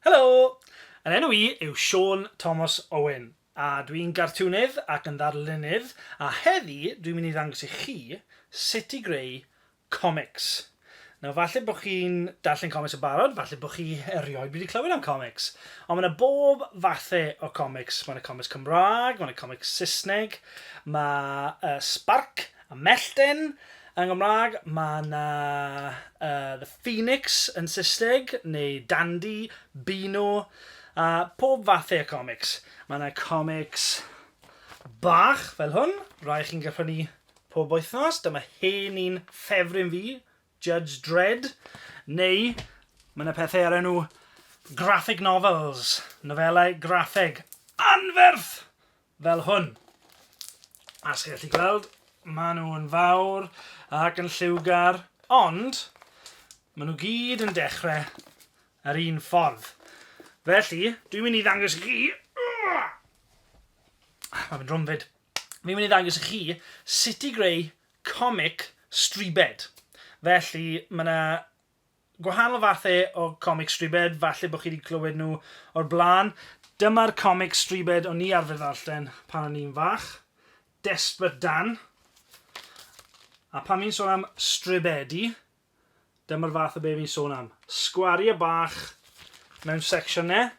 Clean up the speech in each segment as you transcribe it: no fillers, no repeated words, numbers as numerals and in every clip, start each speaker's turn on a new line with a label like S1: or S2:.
S1: Helo! Yn enw i yw Siôn Tomos Owen a dwi'n gartwnydd ac yn ddarlunydd a heddi dwi'n mynd i ddangos i chi sut i greu comics. Nawr falle bod chi'n darllen comics yn barod, falle bod chi erioed wedi clywed am comics, ond mae yna bob fathe o comics. Mae yna comics Cymraeg, mae yna comics Saesneg, mae uh, Spark a Mellten yn Gymraeg, mae yna uh, The Phoenix yn Saesneg, neu Dandy, Beano, a pob fathau o comics. Mae yna comics bach fel hwn, rai chi'n gallu prynu pob wythnos. Dyma hen un ffefryn fi, Judge Dredd. Neu mae yna pethau ar enw graphic novels, nofelau graffeg anferth fel hwn. A chi'n gallu gweld, maen nhw yn fawr ac yn lliwgar, ond maen nhw gyd yn dechrau yr un ffordd. Felly, dwi'n mynd i ddangos i chi... Mae'n mynd rwm fyd. Fi'n mynd i ddangos i chi sut i greu comic stribed. Felly, mae yna gwahanol fathau o comic stribed, falle bod chi wedi clywed nhw o'r blaen. Dyma'r comic stribed o'n i arfer ddarllen pan o'n i'n fach. Desperate Dan. A pan fi'n sôn am stribedi, dyma'r fath o be fi'n sôn am. Sgwariau bach mewn secsiynau.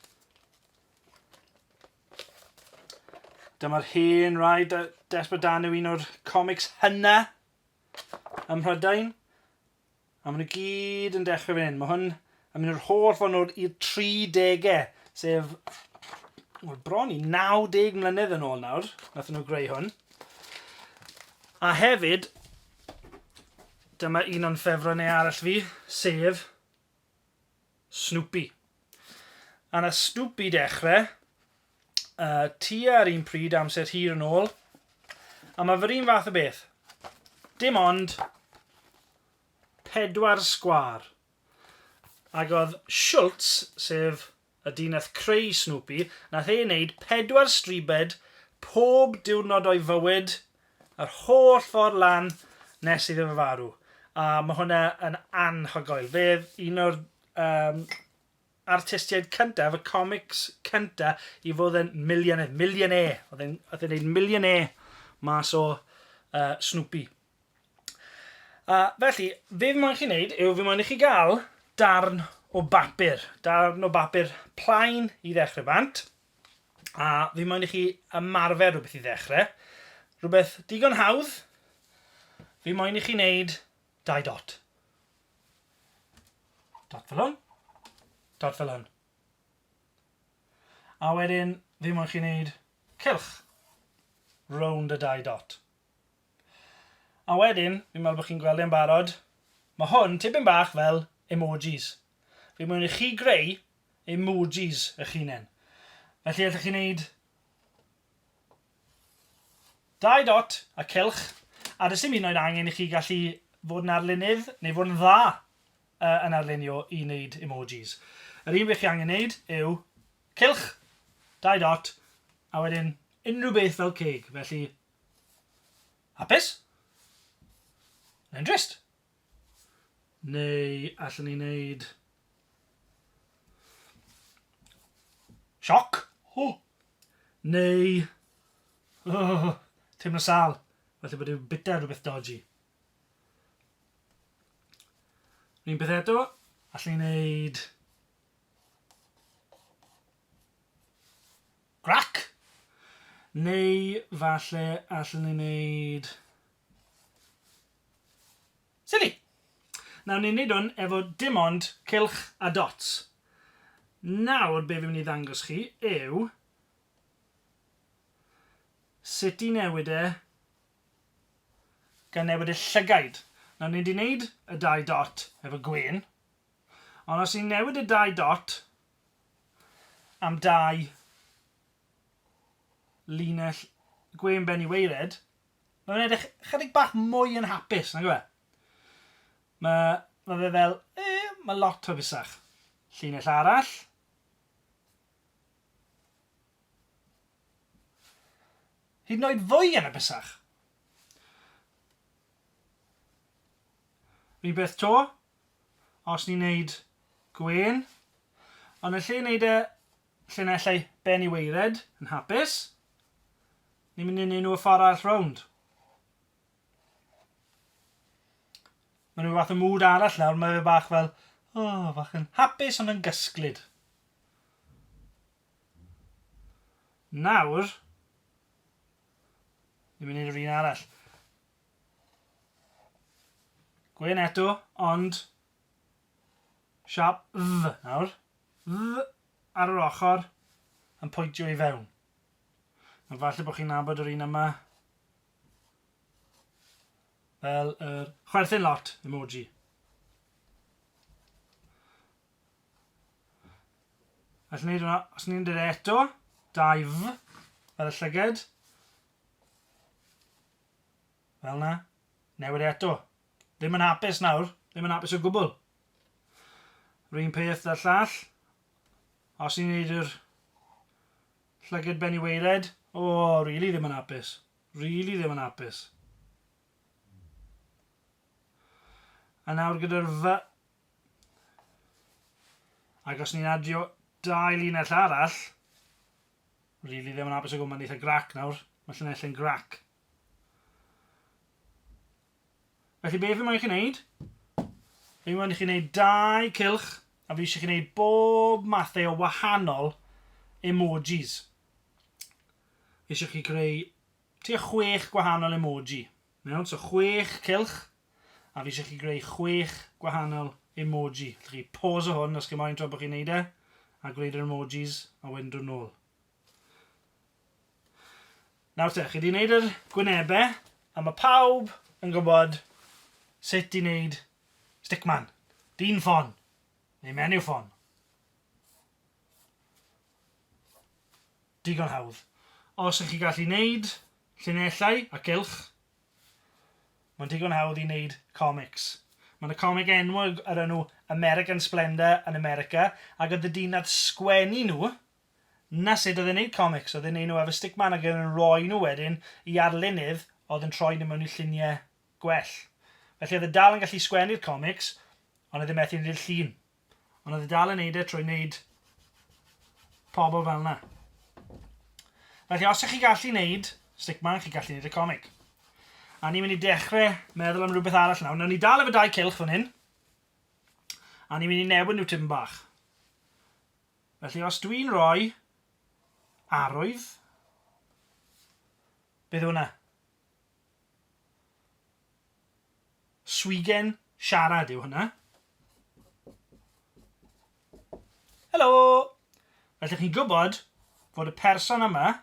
S1: Dyma'r hen rai, Desperate Dan yw un o'r comics hynna ym Mhrydain. A maen nhw gyd yn dechrau fan hyn. Mae hwn yn mynd yr holl ffordd nôl i'r 30au, sef wel, bron i 90 mlynedd yn ôl nawr, nath nhw greu hwn. A hefyd, dyma un o'n ffefrynnau arall fi, sef Snoopy. A na Snoopy dechrau uh, tua'r un pryd amser hir yn ôl, a mae fe'r un fath o beth. Dim ond pedwar sgwâr. Ac oedd Schultz, sef y dyn nath creu Snoopy, nath e wneud pedwar stribed pob diwrnod o'i fywyd, yr holl ffordd lan nes iddo fe farw. A mae hwnna yn anhygoel. Fe oedd un o'r um, artistiaid cyntaf, y comics cyntaf i fod yn millionaire. Millionaire. Oedd e'n oedd e'n neud millionaire mas o uh, Snoopy. A felly, be fi moyn chi wneud yw fi moyn i chi gael darn o bapur. Darn o bapur plaen i ddechrau bant. A fi moyn i chi ymarfer rhywbeth i ddechrau. Rhywbeth digon hawdd. Fi moyn i chi wneud dau dot. Dot fel hwn. Dot fel hwn. A wedyn, fi moyn chi wneud cylch rownd y dau dot. A wedyn, fi'n meddwl bod chi'n gweld e'n barod, mae hwn tipyn bach fel emojis. Fi moyn i chi greu emojis eich hunain. Felly allwch chi wneud dau dot a cylch, a does dim hyd yn oed angen i chi gallu fod yn arlunydd neu fod yn dda uh, yn arlunio i wneud emojis. Yr un beth chi angen wneud yw cylch, dau dot, a wedyn unrhyw beth fel ceg. Felly, hapus? Neu'n drist? Neu allwn ni wneud sioc? O! Neu oh, teimlo sâl. Falle bod yw bita rhywbeth dodgy. Rhywun peth eto, allwn ni wneud grac? Neu falle allwn ni wneud Silly! Nawr ni'n neud hwn efo dim ond cylch a dots. Nawr be fi'n mynd i ddangos chi yw sut i newid e gan newid y llygaid. Nawr ni wedi neud y dau dot efo gwên, ond os ni'n newid y dau dot am dau linell gwên ben i waered, Mae fe'n edrych chydig bach mwy yn hapus, nag yw e? Mae, mae fe fel, e, mae lot hapusach. Llinell arall. Hyd yn oed fwy yn hapusach. Rhywbeth to, os ni'n neud gwên, Ond yn lle wneud e llinellau ben i waered yn hapus, ni'n mynd i wneud nhw y ffordd arall rownd. Mae'n rhyw fath o mood arall nawr, mae fe bach fel, oh, bach yn hapus ond yn gysglyd. Nawr, ni'n mynd i wneud yr un arall. Gwyn eto, ond siap V nawr. V ar yr ochr yn pwyntio i fewn. Nawr falle bod chi'n nabod yr un yma fel yr chwerthin lot emoji. Allwn ni hwnna, os ni'n dweud eto, 2 V fel y llyged. Fel na. Newid e eto. Ddim yn hapus nawr. Ddim yn hapus o gwbl. Rwy'n peth da'r llall. Os ni'n neud yr llyged ben i weired, o, oh, really ddim yn hapus. Really ddim yn hapus. A nawr gyda'r fy. Ac os ni'n adio dau linell arall, really ddim yn hapus o gwbl, mae'n eitha grac nawr. Mae llinellau'n grac. Felly be fi moyn chi wneud? Fi moyn i chi wneud dau cylch a fi eisiau chi wneud bob mathau o wahanol emojis. Fi eisiau chi creu tua chwech gwahanol emoji. Iawn, so chwech cylch a fi eisiau chi greu chwech gwahanol emoji. Allwch chi pause o hwn os chi moyn tra bod chi'n neud e a gwneud yr emojis a wedyn dod nôl. Nawr te, chi 'di wneud yr gwynebau, a mae pawb yn gwybod sut i wneud stickman. Dyn ffon, neu menyw ffon. Digon hawdd. Os ych chi gallu wneud llinellau a cylch, mae'n digon hawdd i wneud comics. Mae yna comic enwog ar enw American Splendor yn America, ac oedd y dyn nath sgwennu nhw, 'Na sut oedd e'n neud comics, oedd e'n neud nhw efo stickman ac oedd e'n rhoi nhw wedyn i arlunydd oedd yn troi nhw mewn i lluniau gwell. Felly oedd e dal yn gallu sgwennu'r comics, ond oedd e methu neud y llun. Ond oedd e dal yn neud e trwy neud pobl fel 'na. Felly os ych chi gallu neud stickman, chi gallu neud y comic. A ni'n mynd i dechrau meddwl am rhywbeth arall nawr. Nawn ni dal efo dau cylch fan hyn. A ni'n mynd i newid nhw tipyn bach. Felly os dwi'n rhoi arwydd, beth yw hwnna? Swigen siarad yw hwnna. Helo! Felly chi'n gwybod fod y person yma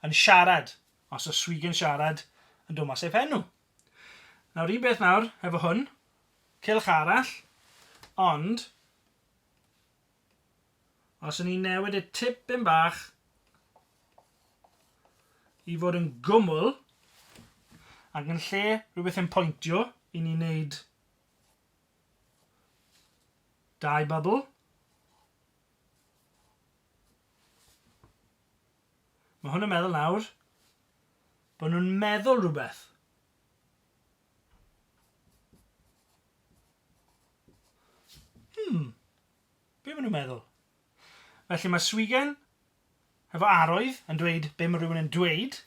S1: yn siarad, os y swigen siarad yn dod mas ei pen nhw. Nawr un beth nawr efo hwn, cylch arall, ond Os ŷn ni'n newid e tipyn bach i fod yn gwmwl, ac yn lle rhywbeth yn pwyntio, i ni'n neud dau bubble. Mae hwn yn meddwl nawr bod nhw'n meddwl rhywbeth. Hmm, be maen nhw'n meddwl? Felly mae swigen efo arwydd yn dweud be mae rhywun yn dweud,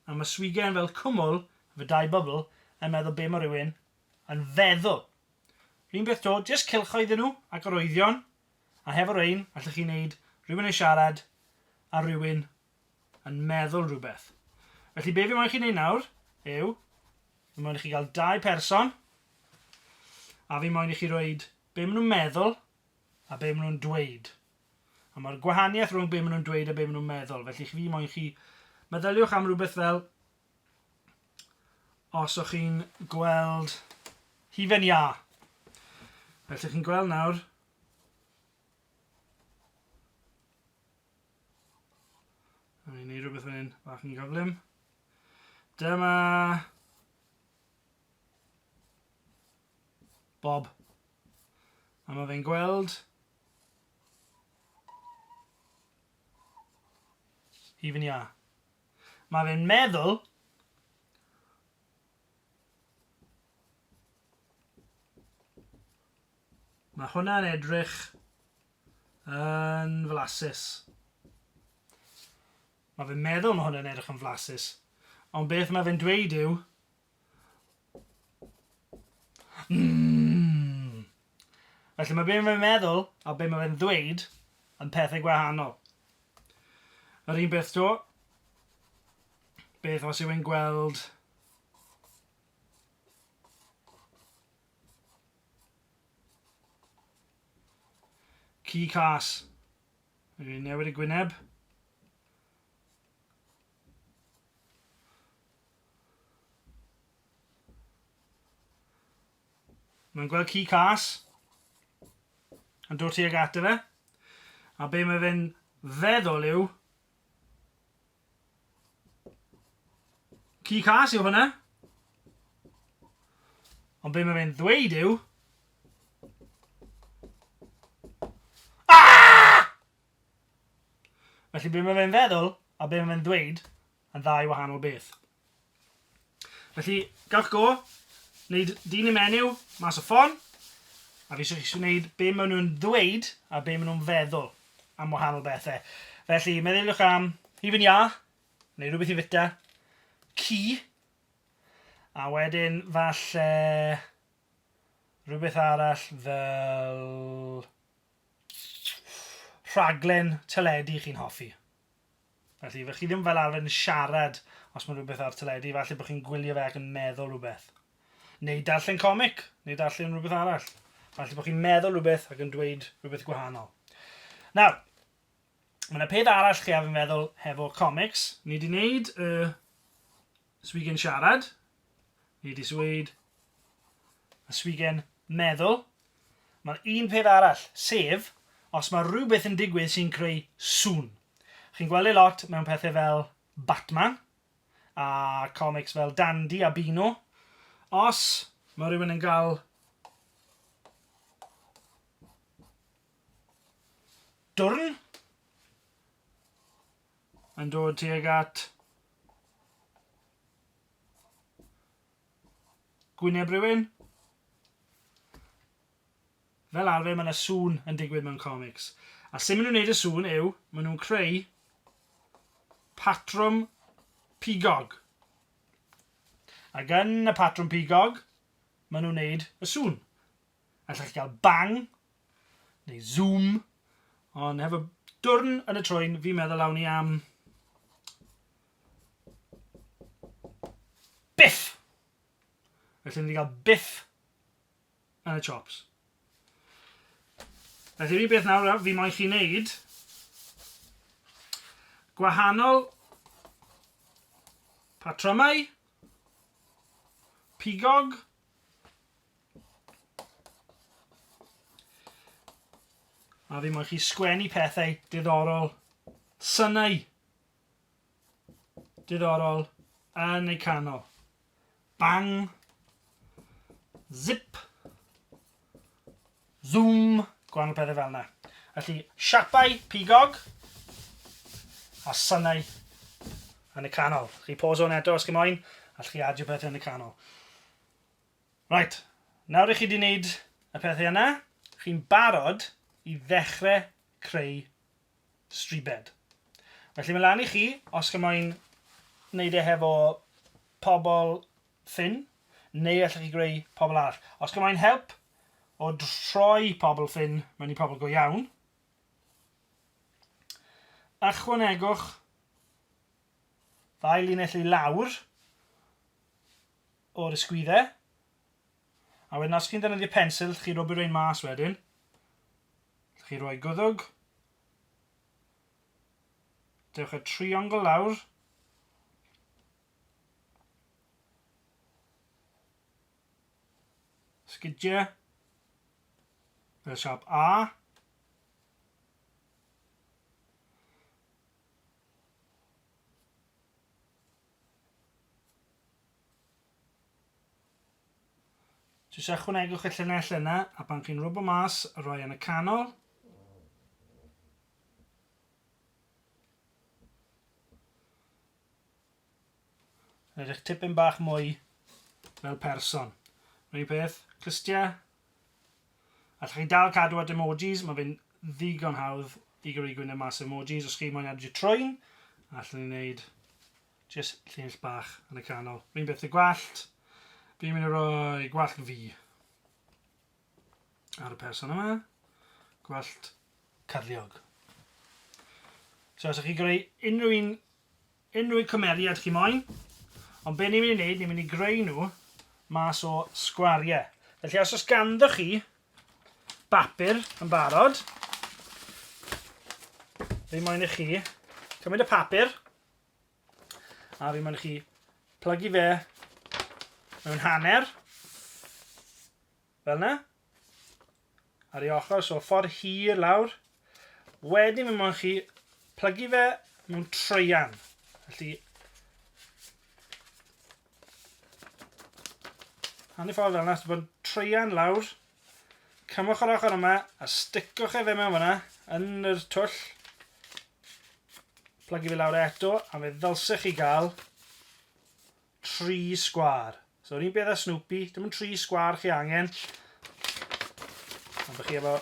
S1: a mae swigen fel cwmwl efo dau bubble yn meddwl be mae rhywun yn feddwl. Rhywun beth to, jyst cylchoedd nhw ac arwyddion, a hefo rhain allwch chi wneud rhywun yn siarad a rhywun yn meddwl rhywbeth. Felly be fi moyn chi wneud nawr yw, fi moyn i chi gael dau person, a fi moyn i chi roed be maen nhw'n meddwl a be maen nhw'n dweud. A mae'r gwahaniaeth rhwng be maen nhw'n dweud a be maen nhw'n meddwl. Felly fi moyn chi meddyliwch am rhywbeth fel os o'ch chi'n gweld hufen iâ. Felly chi'n gweld nawr Rhaid i ni rhywbeth fan hyn, bach yn gyflym. Dyma... Bob. A mae fe'n gweld... Hufen iâ. Mae fe'n meddwl... Mae hwnna'n edrych Yn flasus. Mae fe'n meddwl mae hwn yn edrych yn flasus. Ond beth mae fe'n dweud yw... Mmm. Felly mae be mae fe'n meddwl a be mae fe'n ddweud yn pethau gwahanol. Yr un peth 'to, beth os yw e'n gweld ci cas? Dwi'n newid y gwyneb. Mae'n gweld ci cas yn dod tuag ato fe. A be mae fe'n feddwl yw... Ci cas yw hwnna. Ond be mae fe'n ddweud yw... Ah! Felly be mae fe'n feddwl a be mae fe'n ddweud yn ddau wahanol beth. Felly, gawch go, wneud dyn neu menyw mas o ffon, a fi eisiau chi wneud be maen nhw'n ddweud a be maen nhw'n feddwl am wahanol bethau. Felly, meddyliwch am hufen iâ, neu rhywbeth i fita, ci, a wedyn falle rhywbeth arall fel rhaglen teledu chi'n hoffi. Felly, fe chi ddim fel arfer yn siarad os mae rhywbeth ar teledu, falle bod chi'n gwylio fe ac yn meddwl rhywbeth. Neu darllen comic, neu darllen rhywbeth arall. Falle bod chi'n meddwl rhywbeth ac yn dweud rhywbeth gwahanol. Nawr, mae yna peth arall chi arfer meddwl hefo comics. Ni wedi wneud y swigen siarad. Ni wedi dweud y swigen meddwl. Mae'n un peth arall, sef os mae rhywbeth yn digwydd sy'n creu sŵn. Chi'n gweld e lot mewn pethau fel Batman a comics fel Dandy a Beano. Os mae rhywun yn cael dwrn yn dod tuag at Gwyneb rhywun? Fel arfer mae yna sŵn yn digwydd mewn comics. A sut maen nhw'n gwneud y sŵn yw, maen nhw'n creu patrwm pigog. Ac yn y patrwm pigog, maen nhw'n gwneud y sŵn. Allech chi gael bang, neu zoom, ond hefo dwrn yn y trwyn, fi'n meddwl awn ni am biff! Felly ni wedi cael biff yn y chops. Felly yr un beth nawr fi moyn chi wneud gwahanol patrymau pigog A fi moyn chi sgwennu pethau diddorol, synau diddorol yn eu canol. Bang! Zip! Zoom! Gwahanol pethau fel yna. Felly, siapau pigog a synau yn y canol. Chi pause hwn eto os chi moyn, allwch chi adio pethau yn y canol. Reit, nawr i chi 'di wneud y pethau yna, chi'n barod i ddechrau creu stribed. Felly mae lan i chi, os chi moyn wneud e hefo pobl ffyn, neu allwch chi greu pobl arall. Os chi moyn help o troi pobl ffyn mewn i pobl go iawn, ychwanegwch ddau linell i lawr o'r ysgwydde. A wedyn os chi'n defnyddio pensil, chi rwbio rhain mas wedyn. Chi roi gwddwg. Dewch y triongl lawr. Sgidiau. Fel siap A. Jyst ychwanegwch y llinell yna a pan chi'n rwbo mas, rhoi yn y canol. Yn edrych tipyn bach mwy fel person. Rwy'n peth, clustiau. Allwch chi dal cadw at emojis, mae fe'n ddigon hawdd i greu gwyneb mas emojis. Os chi moyn adio trwyn, allwn ni wneud just llinell bach yn y canol. Rhywun beth y gwallt. Fi'n mynd i roi gwallt fi ar y person yma. Gwallt cyrliog. So os ydych chi'n greu unrhyw un, unrhyw cymeriad chi moyn, ond be ni'n mynd i wneud, ni'n mynd i greu nhw mas o sgwariau. Felly os oes ganddo chi bapur yn barod, fi moyn i chi cymryd y papur, a fi moyn i chi plygu fe mewn hanner, Fel 'na. Ar ei ochr, so ffordd hir lawr. Wedyn mi moyn chi plygu fe mewn treian. Felly, hanner ffordd fel yna, so bod treian lawr. Cymwch yr ochr yma a sticwch e fe mewn fyna yn yr twll. Plygu fe lawr eto a fe ddylsech chi gael tri sgwâr. So yr un peth â Snoopy, dim ond tri sgwâr chi angen. Ond bych chi efo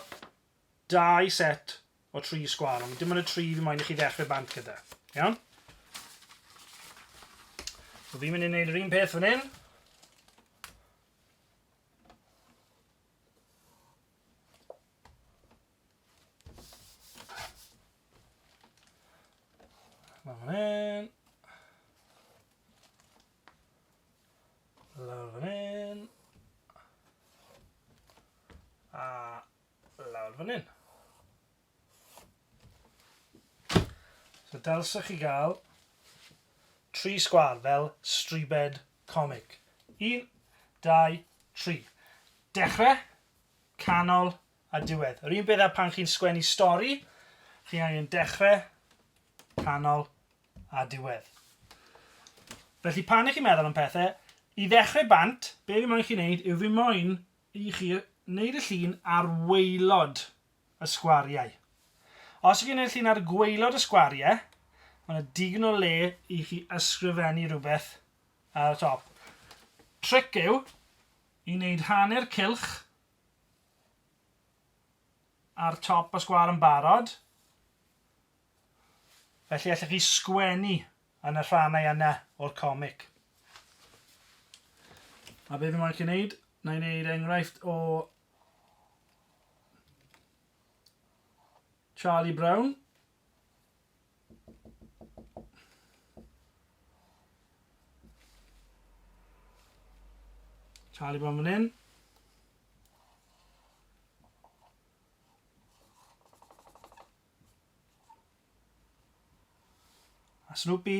S1: dau set o tri sgwâr, ond dim ond y tri fi moyn i chi ddechrau bant gyda. Iawn? So fi'n mynd i wneud yr un peth fan hyn. Lawr fan hyn. Lawr fan hyn. A lawr fan hyn. So dylsech chi gael tri sgwâr fel stribed comic. Un, dau, tri. Dechrau, canol a diwedd. Yr un peth â pan chi'n sgwennu stori, chi angen dechrau, canol a diwedd. Felly pan ych chi'n meddwl am pethau, i ddechrau bant, be fi moyn chi wneud yw fi moyn i chi wneud y llun ar waelod y sgwariau. Os ych chi'n gwneud llun ar gwaelod y sgwariau, mae yna digon o le i chi ysgrifennu rhywbeth ar y top. Tric yw i wneud hanner cylch ar top y sgwâr yn barod. Felly allwch chi sgwennu yn y rhannau yna o'r comic. A be fi moyn chi wneud? Na i wneud enghraifft o Charlie Brown. Charlie Brown fan hyn. A Snoopy.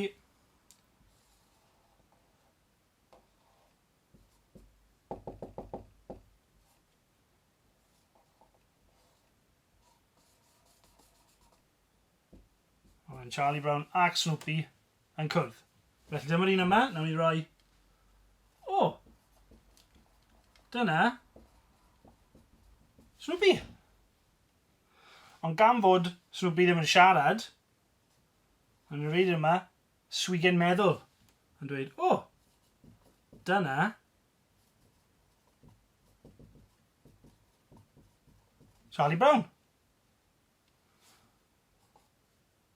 S1: Mae'n Charlie Brown ac Snoopy yn cwrdd. Felly dyma'r un yma, nawn ni roi... O! Dyna Snoopy! Ond gan fod Snoopy ddim yn siarad, yn y reid yma, swigen meddwl yn dweud, o, dyna Charlie Brown.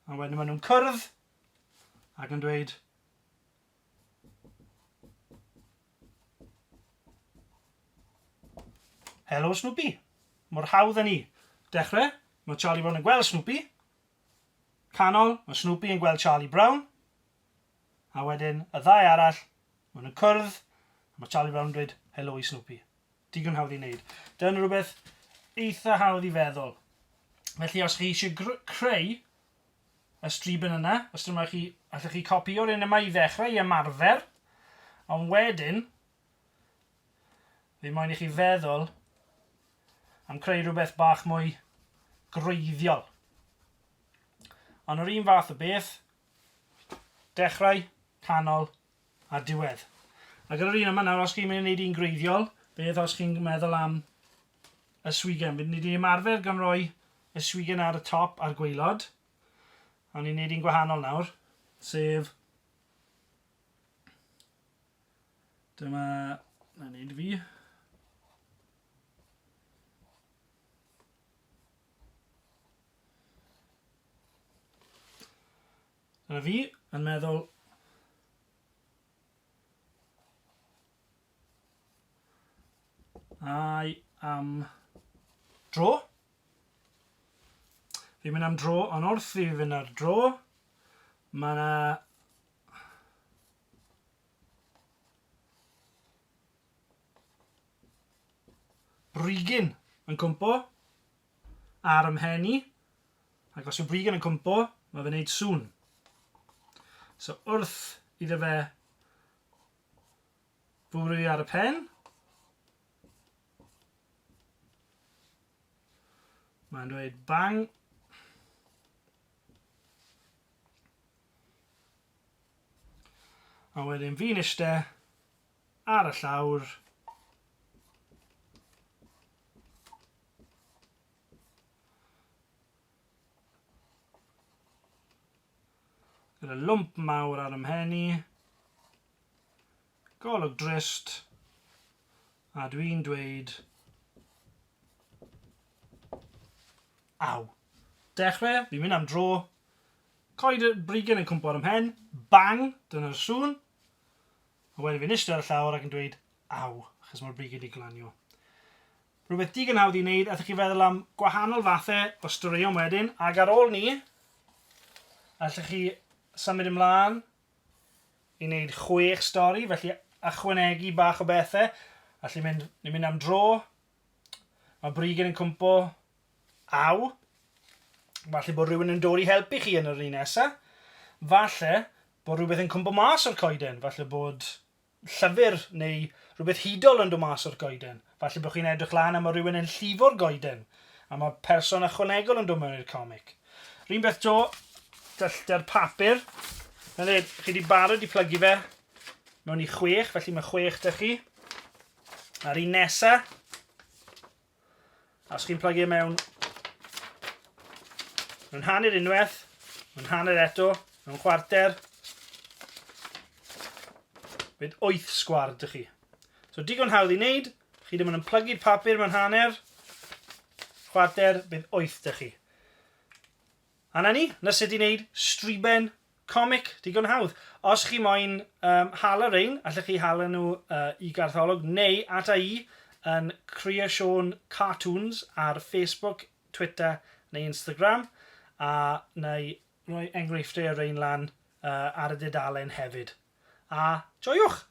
S1: A wedyn maen nhw'n cwrdd ac yn dweud Helo Snoopy. Mor hawdd â ni. Dechrau, mae Charlie Brown yn gweld Snoopy. Canol, mae Snoopy yn gweld Charlie Brown. A wedyn, y ddau arall, maen nhw'n cwrdd, a mae Charlie Brown yn dweud helo i Snoopy. Digon hawdd i wneud. Dyna rhywbeth eitha hawdd i feddwl. Felly os chi eisiau creu y stribyn yna, os dyma chi, allwch chi copio'r un yma i ddechrau, i ymarfer, ond wedyn, fi moyn i chi feddwl am creu rhywbeth bach mwy gwreiddiol. Ond yr un fath o beth, dechrau, canol a diwedd. A gyda'r un yma nawr, os chi'n mynd i wneud un gwreiddiol, beth os chi'n meddwl am y swigen? Fydd ni wedi ymarfer gan roi y swigen ar y top a'r gwaelod. Ond ni'n wneud un gwahanol nawr, sef... Dyma... Na wneud fi. Dyna fi yn meddwl Ai am dro. Fi'n mynd am dro, ond wrth i fi fynd ar dro, mae yna brigyn yn cwmpo ar 'y mhen i, ac os yw brigyn yn cwmpo, mae fe'n neud sŵn. So wrth iddo fe fwrw i ar y pen, mae'n dweud bang. A wedyn fi'n iste ar y llawr. Gyda lwmp mawr ar 'y mhen i. Golwg drist. A dwi'n dweud... Aw. Dechrau, fi'n mynd am dro. Coed y brigyn yn cwmpo ar 'y mhen. Bang! Dyna'r sŵn. A wedyn fi'n eistedd ar y llawr ac yn dweud aw, achos mae'r brigyn 'di glanio. Rhywbeth digon hawdd i wneud, allwch chi feddwl am gwahanol fathau o straeon wedyn, ac ar ôl 'ny, allwch chi symud ymlaen i wneud chwech stori, felly ychwanegu bach o bethau. Allu mynd, ni'n mynd am dro, mae brigyn yn cwmpo, aw. Falle bod rhywun yn dod i helpu chi yn yr un nesa. Falle bod rhywbeth yn cwmpo mas o'r coeden. Falle bod llyfr neu rhywbeth hudol yn dod mas o'r goeden. Falle bod chi'n edrych lan a mae rhywun yn llifo'r goeden a mae person ychwanegol yn dod mewn i'r comic. Rhywun beth to, dyllter papur. Fel dweud, chi wedi barod i plygu fe mewn i chwech, felly mae chwech da chi. A'r un nesa, A os chi'n plygu e mewn mewn hanner unwaith, mewn hanner eto, mewn chwarter, bydd 8 sgwar dych chi. So digon hawdd i wneud, chi ddim yn plygu'r papur mewn hanner, chwarter, bydd 8 dych chi. A 'na ni, 'na sut i wneud striben comic, digon hawdd. Os chi moyn um, hala rein, allech chi hala nhw uh, i Gartholwg neu ata i yn Creation Cartoons ar Facebook, Twitter neu Instagram, a neu roi enghreifftiau o rein lan uh, ar y dudalen hefyd. A joiwch!